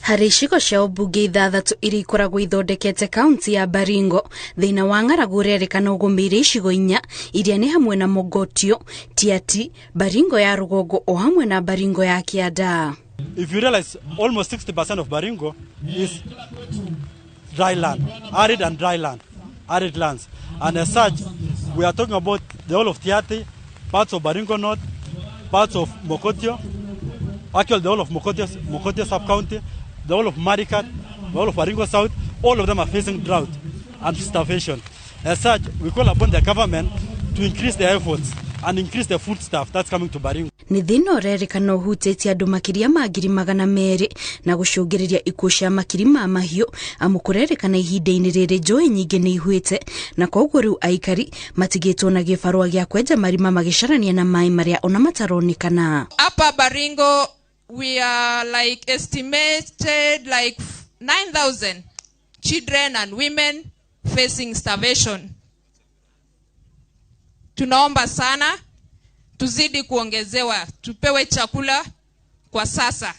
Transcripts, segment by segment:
Harĩ icigo cia ũmbunge ithathatũ iria ikoragwo ithondekete kaunti ya Baringo, thĩna wa ng'aragu ũrerĩkana ũgũmĩire icigo inya iria nĩ hamwe na Mogotio, Tiaty, Baringo ya rũgongo o hamwe na Baringo ya kĩanda. If you realize, almost 60% of Baringo is dry land, arid and dry land, arid lands. And as such, we are talking about the whole of Tiaty, parts of Baringo North, parts of Mogotio, actually the whole of Mogotio, Mogotio sub-county, the whole of Marikat, the whole of Baringo South, all of them are facing drought and starvation. As such, we call upon the government to increase their efforts and increase the food stuff that's coming to Baringo. Nĩ thĩna ũrerĩkana ũhutĩtie andũ makĩria ma 200,000 na gũcũngĩrĩria ikuũ cia makiri ma mahiũ, amu kũrerĩkana ihinda-inĩ rĩrĩ njũĩ nyingĩ nĩ ihuĩte na koguo rĩu aikari matigĩtwo na gĩbarũa gĩa kwenja marima magĩcarania na maĩ marĩa ona mataronekana. Hapa Baringo we are like estimated like 9,000 children and women facing starvation. Tunaomba sana tuzidi kuongezewa, tupewe chakula kwa sasa.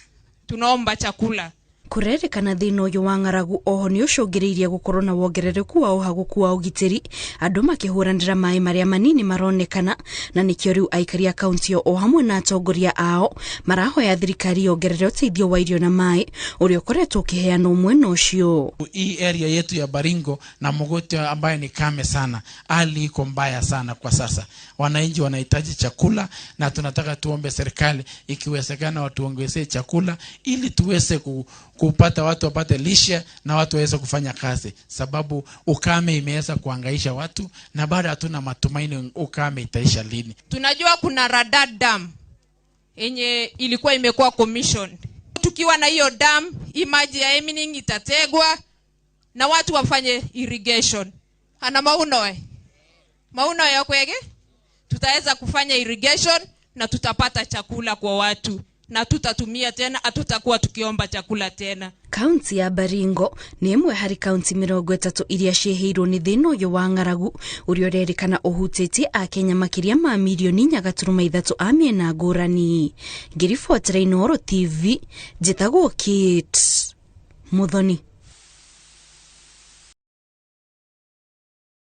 Tunaomba chakula. Kũrerĩkana thĩna ũyũ wa ng'aragu oho nĩ ũcũngĩrĩirie gũkorwo na wongerereku wa ũhagũku wa ũgitĩri, andũ makĩhũranĩra maĩ marĩa manini maronekana, na nĩkĩo rĩu aikari a kaunti ĩyo o hamwe na atongoria ao marahoya thirikari yongerere ũteithio wa irio na maĩ ũrĩa ũkoretwo ũkĩheanwo mwena ũcio. Hii area yetu ya Baringo na Mogotio ambayo ni kame sana, hali iko mbaya sana kwa sasa. Wananchi wanahitaji chakula na tunataka tuombe serikali ikiwezekana watuongezee chakula ili tuweze kupata watu wapate lishe na watu waweze kufanya kazi, sababu ukame imeweza kuhangaisha watu na bado hatuna matumaini ukame itaisha lini. Tunajua kuna Radat Dam yenye ilikuwa imekuwa commissioned. Tukiwa na hiyo dam, hii maji ya Emining itategwa na watu wafanye irrigation. Ana mauno mauno ya kwege, tutaweza kufanya irrigation na tutapata chakula kwa watu na tutatumia tena, hatutakuwa tukiomba chakula tena. Kaunti ya Baringo nĩ ĩmwe harĩ kaunti 30 iria ciĩhĩirwo nĩ thĩna ũyũ wa ng'aragu ũrĩa ũrerĩkana ũhutĩtie akenya makĩria ma mirioni 4.3 a mĩena ngũrani. Ngĩribotera Inooro TV, njĩtagwo Kate Muthoni.